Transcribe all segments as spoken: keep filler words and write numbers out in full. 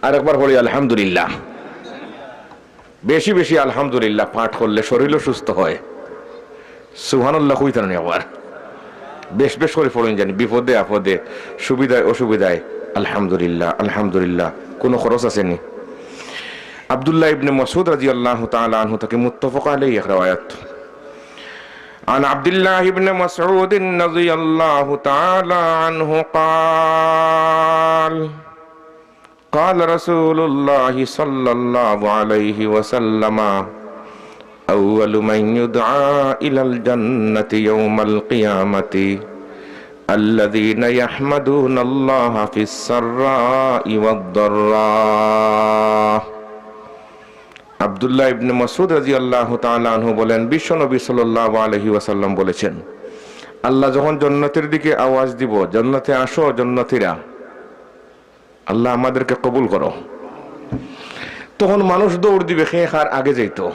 আরেকবার পড়ি আলহামদুলিল্লাহ। বেশি বেশি আলহামদুলিল্লাহ পাঠ করলে শরীরও সুস্থ হয়। সুবহানাল্লাহ কইতা নানি একবার। বেশ বেশ করি পড়ইন জানি, বিপদে আপদে, সুবিধায় অসুবিধায়। আলহামদুলিল্লাহ, আলহামদুলিল্লাহ। কোনো খরচ আছে নি? আব্দুল্লাহ ইবনে মাসউদ রাদিয়াল্লাহু তাআলা আনহু থাকি, মুত্তাফাক আলাইহি এক রেওয়ায়াত। عن عبد الله بن مسعود رضي الله تعالى عنه قال: قال رسول الله صلى الله عليه وسلم: أول من يدعى إلى الجنة يوم القيامة الذين يحمدون الله في السراء والضراء. আব্দুল্লাহ ইবনে মাসউদ রাদিয়াল্লাহু তাআলা আনহু বলেন, বিশ্বনবী সাল্লাল্লাহু আলাইহি ওয়াসাল্লাম বলেছেন, আল্লাহ যখন জন্নতের দিকে আওয়াজ দিব, "জন্নতে আসো, জন্নতিরা, আল্লাহ আমাদেরকে কবুল করো", তখন মানুষ দৌড় দিবে, কে কার আগে যাইতো।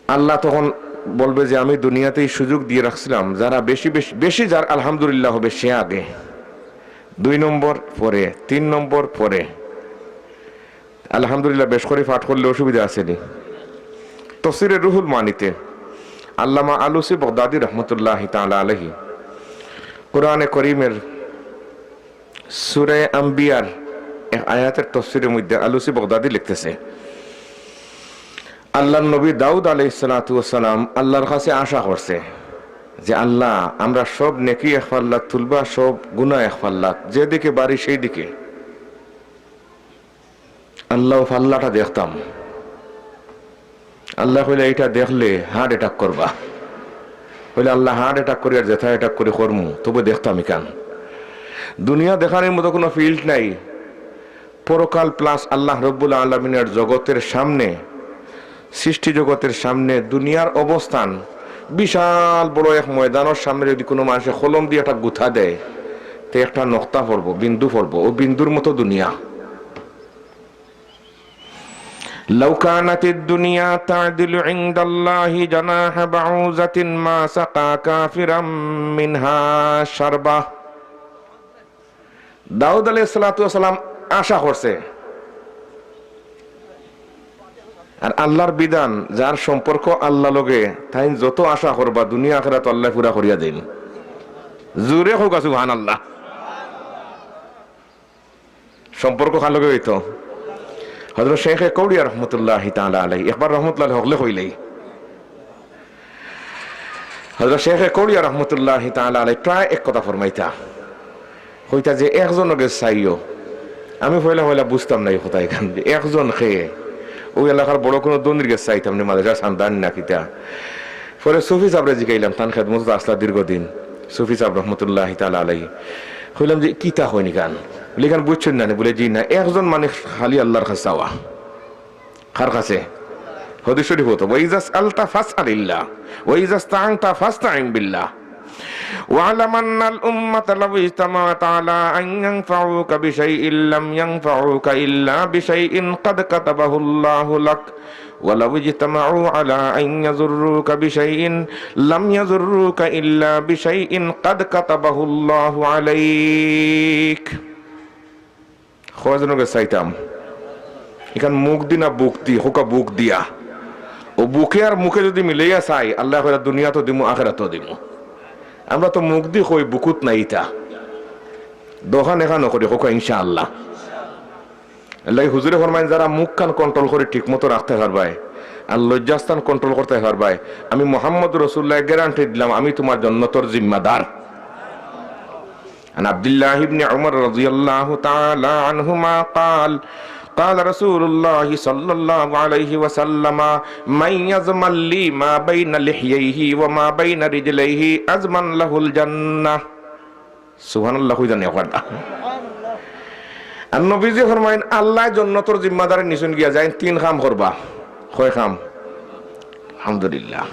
আল্লাহ তখন বলবে যে, "আমি দুনিয়াতে এই সুযোগ দিয়ে রাখছিলাম, যারা বেশি বেশি বেশি যার আলহামদুলিল্লাহ হবে, সে আগে, দুই নম্বর পরে, তিন নম্বর পরে।" আলহামদুলিল্লাহ বেশ করি পাঠ করলে অসুবিধা আছে নি? তফসিরে রুহুল মানিতে আল্লামা আলুসি বগদাদি রহমতুল্লাহ তাআলা আলাইহি কোরআনে করিমের সূরা আম্বিয়ার এক আয়াতের তফসিরের মধ্যে আলুসি বগদাদি লিখতেছে, আল্লাহর নবী দাউদ আলাইহিস সালাতু ওয়াস সালাম আল্লাহর কাছে আশা করছে যে, "আল্লাহ, আমরা সব নেকি এক পাল্লাত তুলবা, সব গুনাহ এক পাল্লাত, যেদিকে বাড়ি সেই দিকে।" আল্লাহ পাল্লাটা দেখতাম। আল্লাহ কইলা, "এইটা দেখলে হার্ট অ্যাটাক করবা।" কইলা, "আল্লাহ, হার্ট অ্যাটাক করি আর যেটা অ্যাটাক করি করমু, তবু দেখতাম ইখান।" দুনিয়া দেখানির মতো কোনো ফিল্ড নাই। পরকাল প্লাস আল্লাহ রব্বুল আলামিনের জগতের সামনে, সৃষ্টি জগতের সামনে দুনিয়ার অবস্থান বিশাল বড় এক ময়দানের সামনে যদি কোনো মানুষে কলম দিয়ে একটা গুথা দেয়, তে একটা নক্তা পড়বো, বিন্দু পড়বো, ও বিন্দুর মতো দুনিয়া। لو كانت الدنيا تعدل عند الله جناح بعوضة ما سقى كافرا منها شربة। দাউদ আলাইহিস সালাতু ওয়াস সালাম আশা করছে, আর আল্লাহর বিধান, যার সম্পর্ক আল্লাহ লগে, তাইন যত আশা করবা, দুনিয়া আখেরাত আল্লাহ পুরা করিয়া দেইন। জোরে কউক্কা সুবহানাল্লাহ। সম্পর্ক কার লগে অইতো? হযরত শেখে কৌড়িয়া রহমতুল্লাহি তাআলা আলাইহি, একবার রহমতুল্লাহ হকলে কইলেই। হযরত শেখে কৌড়িয়া রহমতুল্লাহি তাআলা আলাইহি প্রায় এক কথা ফরমাইতা, কইতা যে, "একজনর গেছে চাইও।" আমি পয়লা পয়লা বুঝতাম না এই কথা ইখান, যে একজন কে, ওই এলাকার বড় কোনো ধনীর গেছে চাইতাম নি, মাদ্রাসার চান্দা আনি না কিতা। পরে সুফি সাবরে জিকাইলাম, তান খেদমতো আছলা দীর্ঘদিন, সুফি সাব রহমতুল্লাহি তাআলা আলাইহি। কইলাম যে, "কিতা কইন ইখান?" বলে, "ইখান বুঝছইন না নি?" বলে, "জি না, একজন মানে খালি আল্লাহর কাছে চাওয়া।" কার কাছে? হাদিস শরীফ অতো, "وإذا سألت فاسأل الله، وإذا استعنت فاستعن بالله، واعلم أن الأمة لو اجتمعت على أن ينفعوك بشيء لم ينفعوك إلا بشيء قد كتبه الله لك، ولو اجتمعوا على أن يضروك بشيء لم يضروك إلا بشيء قد كتبه الله عليك।" কয়জনর গেছে চাইতাম? ইখান মুখ দি না বুক দি? কউক্কা বুক দিয়া। ও বুকে আর মুখে যদি মিলাইয়া চাই, আল্লায় কইরা দুনিয়াতও দিমু, আখেরাতও দিমু। আমরা তো মুখ দি কই, বুকুত নাই ইতা। দোকান এখানো করি, কউক্কা ইনশাআল্লাহ। এরলাগি হুজুরে ফরমাইন, যারা মুখখান কন্ট্রোল করি ঠিক মতো রাখতায় পারবায়, আর লজ্জাস্থান কন্ট্রোল করতায় পারবায়, আমি মুহাম্মদুর রাসূলুল্লায় গ্যারান্টি দিলাম, আমি তুমার জন্নতর জিম্মাদার। عن عبد الله بن عمر رضي الله تعالى عنهما قال: قال رسول الله صلى الله عليه وسلم: من يضمن لي ما بين لحييه وما بين رجليه أضمن له الجنة। সুবহানাল্লাহ কইতা নি একবার। আর নবীজি ফরমাইন, আল্লায় জন্নতর জিম্মাদারি নিছইন গিয়া, যেইন তিন কাম করবা। কয় কাম? আলহামদুলিল্লাহ।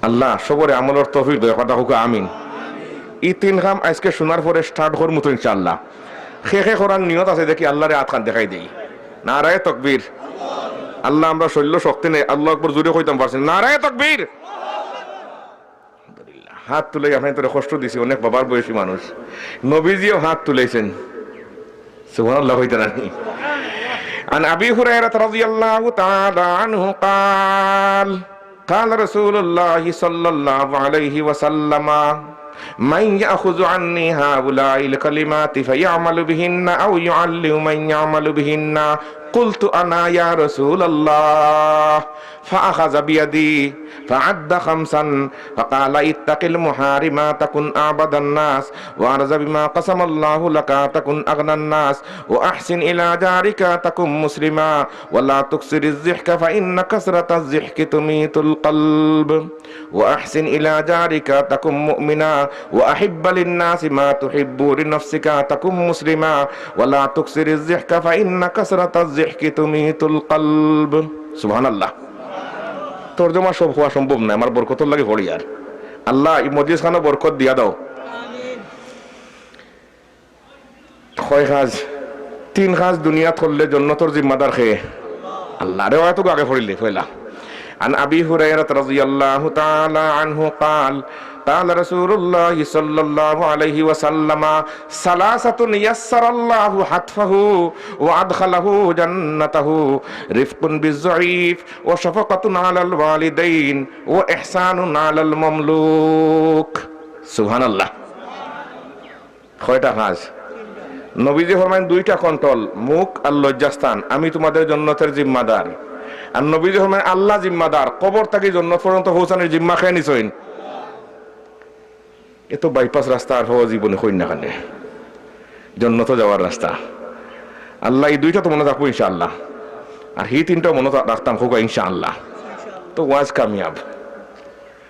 আল্লাহ সবরে আমলর তৌফিক দেও, কথা কউক্কা আমিন। ই তিন কাম আইজকে হুনার পরে স্টার্ট করমু তো ইনশাআল্লাহ। কে কে করার নিয়ত আছে দেখি, আল্লারে আতখান দেখাই দেই। নারায়ে তাকবীর। আল্লাহ, আমরা শরীলো শক্তি নাই, আল্লাহু আকবার জোরে কইতাম পারছি না। নারায়ে তাকবীর। আলহামদুলিল্লাহ। হাত তুলাই আপনাইনতরে কষ্ট দিছি, অনেক বাবার বয়সী মানুষ। নবীজিও হাত তুলাইছইন। সুবহানাল্লাহ কইতা নানি? عن أبي هريرة رضي الله تعالى عنه قال: قال رسول الله صلى الله عليه وسلم: من يأخذ عني هؤلاء الكلمات فيعمل بهن أو يعلم من يعمل بهن؟ قلت: أنا يا رسول الله. فأخذ بيدي فعد خمسا فقال: اتق المحارم تكن أعبد الناس، وارض بما قسم الله لك تكن أغنى الناس، وأحسن إلى جارك تكن مسلما، ولا تكثر الضحك فإن كثرة الضحك تميت القلب، وأحسن إلى جارك تكن مؤمنا، وأحب للناس ما تحب لنفسك تكن مسلما، ولا تكثر الضحك فإن كثرة الضحك تميت القلب. সুবহানাল্লাহ। তর্জমা সব কওয়া সম্ভব নায়, আমার বরকতর লাগি পড়ি আর। আল্লাহ, ই মজলিস খানো বরকত দিয়া দাও। কয় কাজ, তিন কাজ দুনিয়াত করলে জন্নতর জিম্মাদার কে? আল্লাহ। রেওয়ায়ত আগে পড়িলে পয়লা। عن أبي هريرة رضي الله تعالى عنه قال: قال رسول الله صلى الله عليه وسلم: ثلاثة يسر الله حتفه وأدخله جنته، رفق بالضعيف، وشفقة على الوالدين، وإحسان على المملوك. সুবহানাল্লাহ। কয়টা কাজ? নবীজি ফরমাইন, দুইটা কন্ট্রোল, মুখ আর লজ্জাস্থান, আমি তোমাদের জন্নতের জিম্মাদার। আর নবীজি ফরমাইন, আল্লাহ জিম্মাদার, কবর থাকি জন্নত পর্যন্ত পৌঁছানির জিম্মা কে নিছইন? এ তো বাইপাস রাস্তা, আর হওয়া জীবনে কইন না কেনে, জন্নত যাওয়ার রাস্তা। আল্লাহ, ই দুইটা তো মনো রাখবো ইনশাআল্লাহ, আর হি তিনটা মনো রাখতাম কউক্কা ইনশাআল্লাহ। তো ওয়াজ কামিয়াব।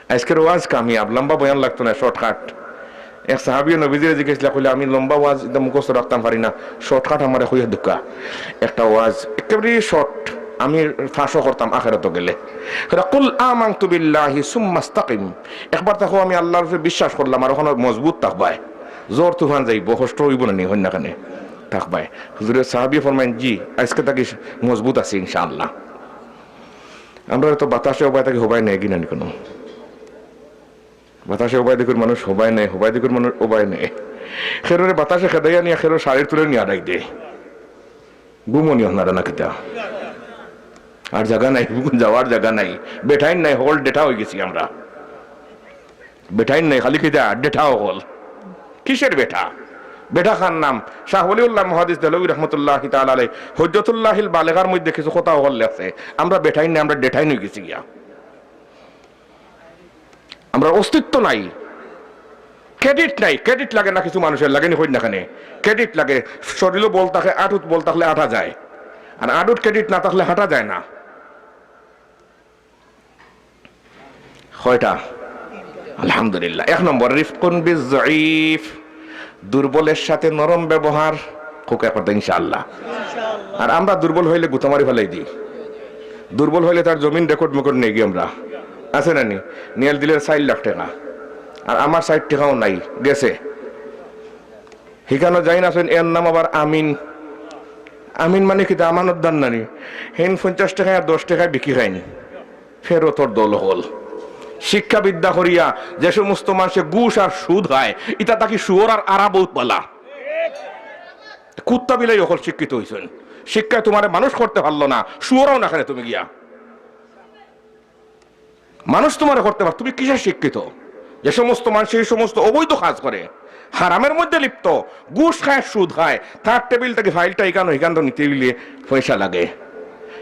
আইজকের ওয়াজ কামিয়াব, লম্বা বয়ান লাগতো না, শর্টকাট। এক সাহাবিয়ে নবীজিরে জিজ্ঞেস করলা, কইলা, "আমি লম্বা ওয়াজ ইতা মুখস্থ রাখতাম পারি না, শর্টকাট আমারে কইয়া দেউক্কা একটা ওয়াজ, একেবারে শর্ট, আমি ফাঁসও করতাম আখেরাতো গেলে।" কইলা, "কুল আমানতু বিল্লাহি সুম্মা ইস্তাকিম।" একবার তা কও, "আমি আল্লাহর উপরে বিশ্বাস করলাম", আর অখানো মজবুত থাকবায়। ঝড় তুফান যাইবো, কষ্ট অইবো না নি, কইন না কেনে? থাকবায়। হুজুরে সাহাবিয়ে ফরমাইন, "জি, আইজকে থাকি মজবুত আছি ইনশাআল্লাহ।" আমরা তো বাতাসে উবায় থাকি, হবায় নেয় কিনা নি কোনো? বাতাসে উবায় দেখুর মানুষ হবায় নেয়, হবায় দেখুর মানুষ উবায় নেয়। খেরোরে বাতাসে খেদাইয়া নিয়া খেরোর শাড়ির তুলে নিয়া আড়াই দে। ঘুমো নি আপনারা না কিতা? আর জাগা নাই, যাওয়ার জাগা নাই। বেটাইন নাই, হকল ডেটা অইগেছি আমরা। বেটাইন নাই, খালি কিতা? ডেটা হকল। কিসের বেটা? বেটা কার নাম? শাহ ওয়ালিউল্লাহ মুহাদ্দিস দেহলভী রহমতুল্লাহি তাআলা আলাইহি হুজ্জাতুল্লাহিল বালেগার মধ্যে কিছু কথা হকল লেখছে। আমরা বেটাইন নাই, আমরা ডেটাইন অইগেছি গিয়া। আমরার অস্তিত্ব নাই, ক্রেডিট নাই। ক্রেডিট লাগে না কিছু মানুষের, লাগে নি কইন না কেনে? ক্রেডিট লাগে। শরীরও বল থাকে, আটুত বল থাকলে আটা যায়, আর আটুত ক্রেডিট না থাকলে হাঁটা যায় না। কয়টা? আলহামদুলিল্লাহ। এক নম্বর, রিফকুন বিজ-জঈফ, দুর্বলের সাথে নরম ব্যবহার। খুব একবার ইনশাআল্লাহ। আর আমরা দুর্বল অইলে গুতা মারি ফালাই দেই, দুর্বল অইলে তার জমিন রেকর্ড মেকর্ড নেই গিয়া আমরা, আছে না নি? নিয়াল দিলে চাইর লাখ টেকা, আর আমার চাইর টেকাও নাই, গেছে। হিখানো যাইন আছইন, এর নাম আবার আমিন। আমিন মানে কিতা? আমানতদার না নি? হেইন পঞ্চাশ টেকায় আর দশ টেকায় বিকি খাইন। ফেরতর দল অকল। শিক্ষাবিদ্যা করিয়া যে সমস্ত মানষে ঘুষ আর সুদ খায়, ইতা থাকি শুয়োর আর আরা বউত বালা। কুত্তা বিলাই অকল শিক্ষিত অইছইন। শিক্ষায় তুমারে মানুষ করতে পারলো না, শুয়োরও না কেনে তুমি গিয়া। মানুষ তুমারে করতে পার, তুমি কিসের শিক্ষিত? যে সমস্ত মানষে এই সমস্ত অবৈধ কাজ করে, হারামের মধ্যে লিপ্ত, ঘুষ খায়, সুদ খায়, তার টেবিল থাকি ফাইলটা ইখানো ইখানো নিতে অইলে পয়সা লাগে।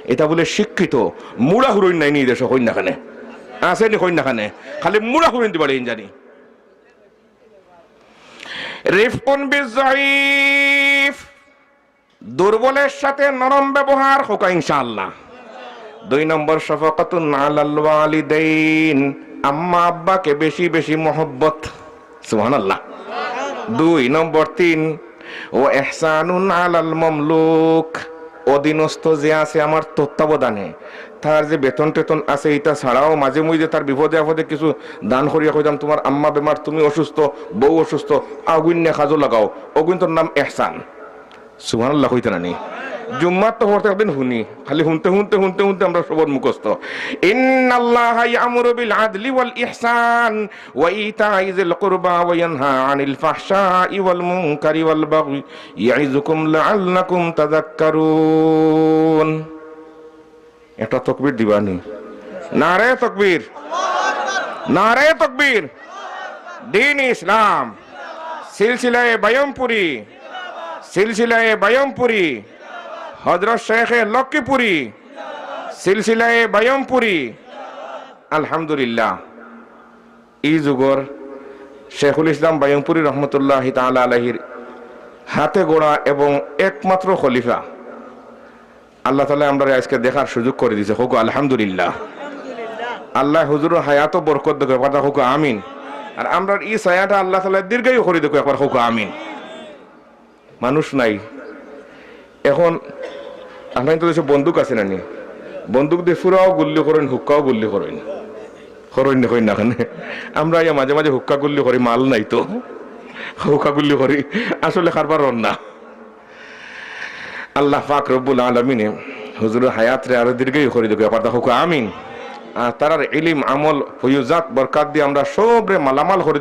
ইতা বুলে শিক্ষিত? মুড়া হুরইন নাই নি দেশো, কইন না কেনে? আছে নি, কইন না কেনে? খালি মুড়া হুরইন দিবার ইন জানি। রিফকুন বিজ-জঈফ, দুর্বলের সাথে নরম ব্যবহার, কউক্কা ইনশাআল্লাহ। দুই নম্বর, শাফাকাতুন আলাল ওয়ালিদাইন, আম্মা আব্বাকে বেশি বেশি মহব্বত। সুবহানাল্লাহ। দুই নম্বর, তিন, ওয়া ইহসানুন আলাল মামলুক, অধীনস্থ যে আছে আমার তত্ত্বাবধানে, তার যে বেতন টেতন আছে, ইতা ছাড়াও মাঝে মধ্যে তার বিপদে আপদে কিছু দান করিয়া কইতাম, "তুমার আম্মা বেমার, তুমি অসুস্থ, বউ অসুস্থ, অগুইন্নে কাজো লাগাও", অগুইন্তর নাম ইহসান। সুবহানাল্লাহ কইতা না নি? জুম্মাত তো পড়তে একদিন হুনি, খালি হুনতে হুনতে হুনতে হুনতে আমরা সবর মুখস্থ। ইন্নাল্লাহা ইয়া'মুরু বিল আদলি ওয়াল ইহসান ওয়া ইতাই যিল কুরবা ওয়া ইয়ানহা আনিল ফাহশাই ওয়াল মুনকারি ওয়াল বাগয়ি ইয়াইযুকুম লাআল্লাকুম তাযাক্কারুন। একটা তকবীর দিবানি। নারায়ে তকবীর, নারায়ে তকবীর। দ্বীন ইসলাম, সিলসিলায়ে বায়মপুরী, সিলসিলায়ে বায়মপুরী, হযরত শেখে লক্ষ্মীপুরী, সিলসিলায়ে বায়মপুরী। আলহামদুলিল্লাহ, ই যুগর শেখুল ইসলাম বায়মপুরী রহমতুল্লাহি তাআলা আলাইহির হাতে গড়া এবং একমাত্র খলিফা আল্লাহ তাআলা আমরারে আজকে দেখার সুযোগ করি দিছে। কউক্কা আলহামদুলিল্লাহ। আল্লায় হুজুরর হায়াতো বরকত দেউক্কা, একবার কউক্কা আমিন। আর আমরার ই ছায়াটা আল্লাহ তাআলায় দীর্ঘায়ু করি দেউক্কা, একবার কউক্কা আমিন। মানুষ নাই। এখন আপনার তো দেশে বন্দুক আছে না নি? বন্দুক দি ফুরাও গুল্লি করইন, হুক্কাও গুল্লি করইন। করইন নি, করইন না কেনে? আমরা ইয়া মাঝে মাঝে হুক্কা গুল্লি করি, মাল নাই তো। হুক্কা গুল্লি করি, আসলে কারবার অর না। আল্লাহ পাক রব্বুল আলামিনে হুজুরর হায়াতরে আরো দীর্ঘায়ু করি দেউক্কা, একবার কউক্কা আমিন। আর তারার ইলিম, আমল, ফয়ুজাত, বরকাত দি আমরা সবরে মালামাল করি